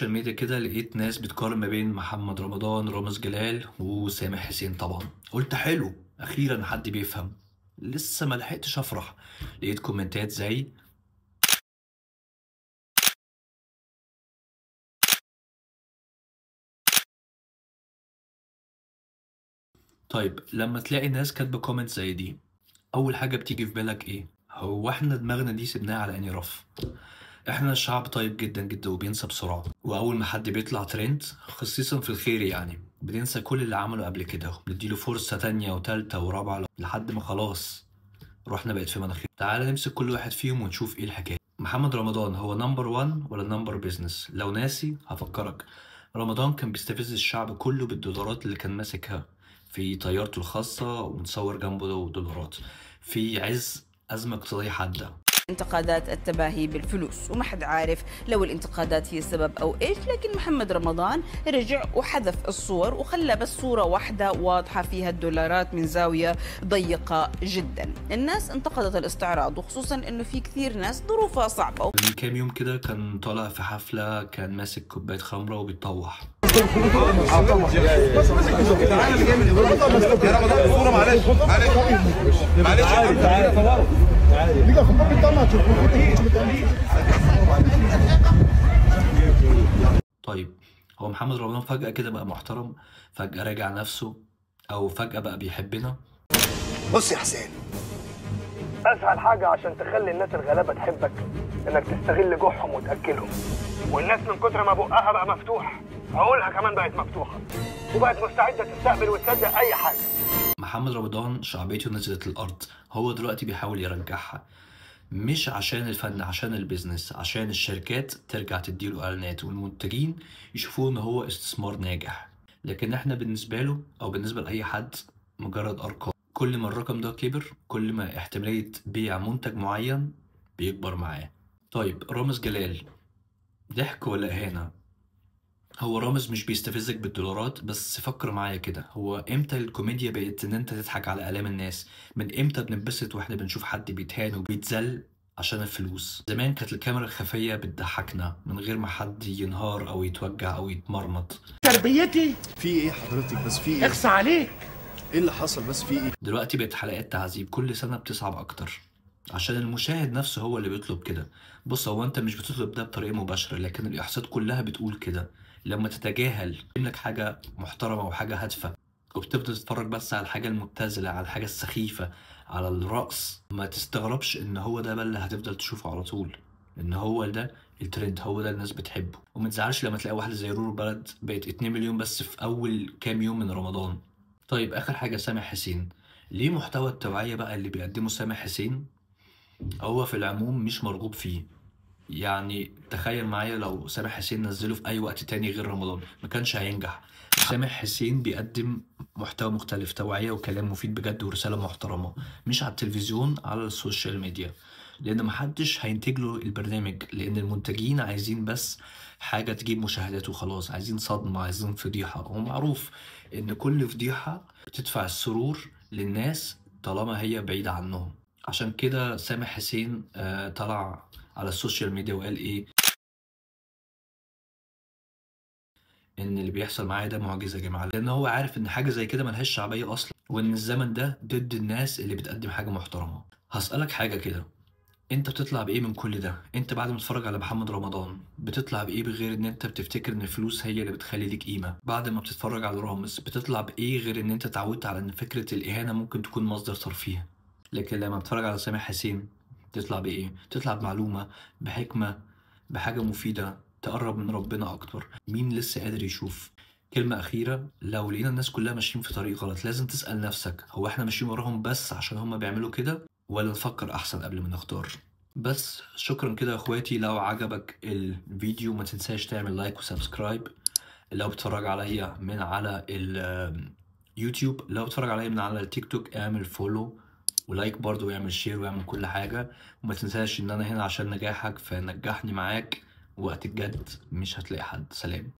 ال social media كده لقيت ناس بتقارن ما بين محمد رمضان، رامز جلال، وسامح حسين. طبعا قلت حلو، اخيرا حد بيفهم. لسه ما لحقتش افرح لقيت كومنتات زي طيب لما تلاقي ناس كاتبه comment زي دي، اول حاجة بتيجي في بالك ايه؟ هو احنا دماغنا دي سيبناها على اني رف؟ احنا شعب طيب جدا جدا وبينسى بسرعة، واول ما حد بيطلع ترند خصيصا في الخير يعني بننسى كل اللي عمله قبل كده، بنديله فرصة تانية وتالتة ورابعه لحد ما خلاص روحنا بقت في مناخير. تعال نمسك كل واحد فيهم ونشوف ايه الحكاية. محمد رمضان هو number 1 ولا number business؟ لو ناسي هفكرك، رمضان كان بيستفز الشعب كله بالدولارات اللي كان ماسكها في طيارته الخاصة ومتصور جنبه دولارات في عز ازمة اقتصادية حادة. انتقادات التباهي بالفلوس وما حد عارف لو الانتقادات هي السبب او ايش، لكن محمد رمضان رجع وحذف الصور وخلى بس صورة واحدة واضحة فيها الدولارات من زاوية ضيقة جدا. الناس انتقدت الاستعراض، وخصوصا انه في كثير ناس ظروفها صعبة. من كام يوم كده كان طالع في حفلة، كان ماسك كوباية خمرة وبيتطوح. طيب هو محمد رمضان فجأة كده بقى محترم، فجأة راجع نفسه، أو فجأة بقى بيحبنا؟ بص يا حسين، أسهل حاجة عشان تخلي الناس الغلابة تحبك إنك تستغل جوعهم وتأكلهم، والناس من كتر ما بقها بقى مفتوح عقولها كمان بقت مفتوحة وبقت مستعدة تستقبل وتصدق أي حاجة. محمد رمضان شعبيته نزلت الأرض، هو دلوقتي بيحاول يرجعها، مش عشان الفن، عشان ال business، عشان الشركات ترجع تديله اعلانات والمنتجين يشوفوه ان هو استثمار ناجح. لكن احنا بالنسبة له او بالنسبة لاي حد مجرد ارقام، كل ما الرقم ده كبر كل ما احتمالية بيع منتج معين بيكبر معاه. طيب رامز جلال، ضحك ولا اهانه؟ هو رامز مش بيستفزك بالدولارات، بس فكر معايا كده، هو امتى الكوميديا بقت ان انت تضحك على الام الناس؟ من امتى بننبسط واحنا بنشوف حد بيتهان وبيتذل عشان الفلوس؟ زمان كانت الكاميرا الخفية بتضحكنا من غير ما حد ينهار او يتوجع او يتمرمط. تربيتي في ايه حضرتك؟ بس في ايه؟ اخص عليك، ايه اللي حصل؟ بس في ايه؟ دلوقتي بقت حلقات تعذيب كل سنة بتصعب اكتر، عشان المشاهد نفسه هو اللي بيطلب كده. بص، هو انت مش بتطلب ده بطريقة مباشرة، لكن الاحصاءات كلها بتقول كده. لما تتجاهل لك حاجة محترمة وحاجة هادفة وبتفضل تتفرج بس على الحاجة المبتذلة، على الحاجة السخيفة، على الرقص، ما تستغربش ان هو ده بقى اللي هتفضل تشوفه على طول، ان هو ده الترند، هو ده الناس بتحبه. وما تزعلش لما تلاقي واحدة زي رورو بلد بقت 2 مليون بس في اول كام يوم من رمضان. طيب اخر حاجة، سامح حسين. ليه محتوى التوعية بقى اللي بيقدمه سامح حسين هو في العموم مش مرغوب فيه؟ يعني تخيل معايا لو سامح حسين نزله في اي وقت تاني غير رمضان ما كانش هينجح. سامح حسين بيقدم محتوى مختلف، توعية وكلام مفيد بجد ورسالة محترمة، مش على التلفزيون، على ال social media، لان محدش هينتج له البرنامج، لان المنتجين عايزين بس حاجة تجيب مشاهدات وخلاص، عايزين صدمة، عايزين فضيحة. ومعروف ان كل فضيحة بتدفع السرور للناس طالما هي بعيدة عنهم. عشان كده سامح حسين طلع على ال social media وقال ايه؟ ان اللي بيحصل معايا ده معجزه يا جماعة، لان هو عارف ان حاجة زي كده ملهاش شعبية اصلا، وان الزمن ده ضد الناس اللي بتقدم حاجة محترمه. هسالك حاجة كده، انت بتطلع بايه من كل ده؟ انت بعد ما تتفرج على محمد رمضان بتطلع بايه بغير ان انت بتفتكر ان الفلوس هي اللي بتخلي ليك قيمة؟ بعد ما بتتفرج على رامز بتطلع بايه غير ان انت اتعودت على ان فكرة الاهانة ممكن تكون مصدر ترفيه؟ لكن لما بتتفرج على سامح حسين تطلع بإيه؟ تطلع بمعلومة، بحكمة، بحاجة مفيدة تقرب من ربنا أكتر. مين لسه قادر يشوف؟ كلمة أخيرة، لو لقينا الناس كلها ماشيين في طريق غلط لازم تسأل نفسك، هو إحنا ماشيين وراهم بس عشان هما بيعملوا كده، ولا نفكر أحسن قبل ما نختار؟ بس شكرا كده يا إخواتي. لو عجبك الفيديو ما تنساش تعمل like و subscribe. لو بتتفرج عليا من على اليوتيوب، لو بتتفرج عليا من على التيك توك اعمل follow و like برضو، ويعمل share، ويعمل كل حاجة. وما تنساش ان انا هنا عشان نجاحك، فنجحني معاك وقت الجد مش هتلاقي حد. سلام.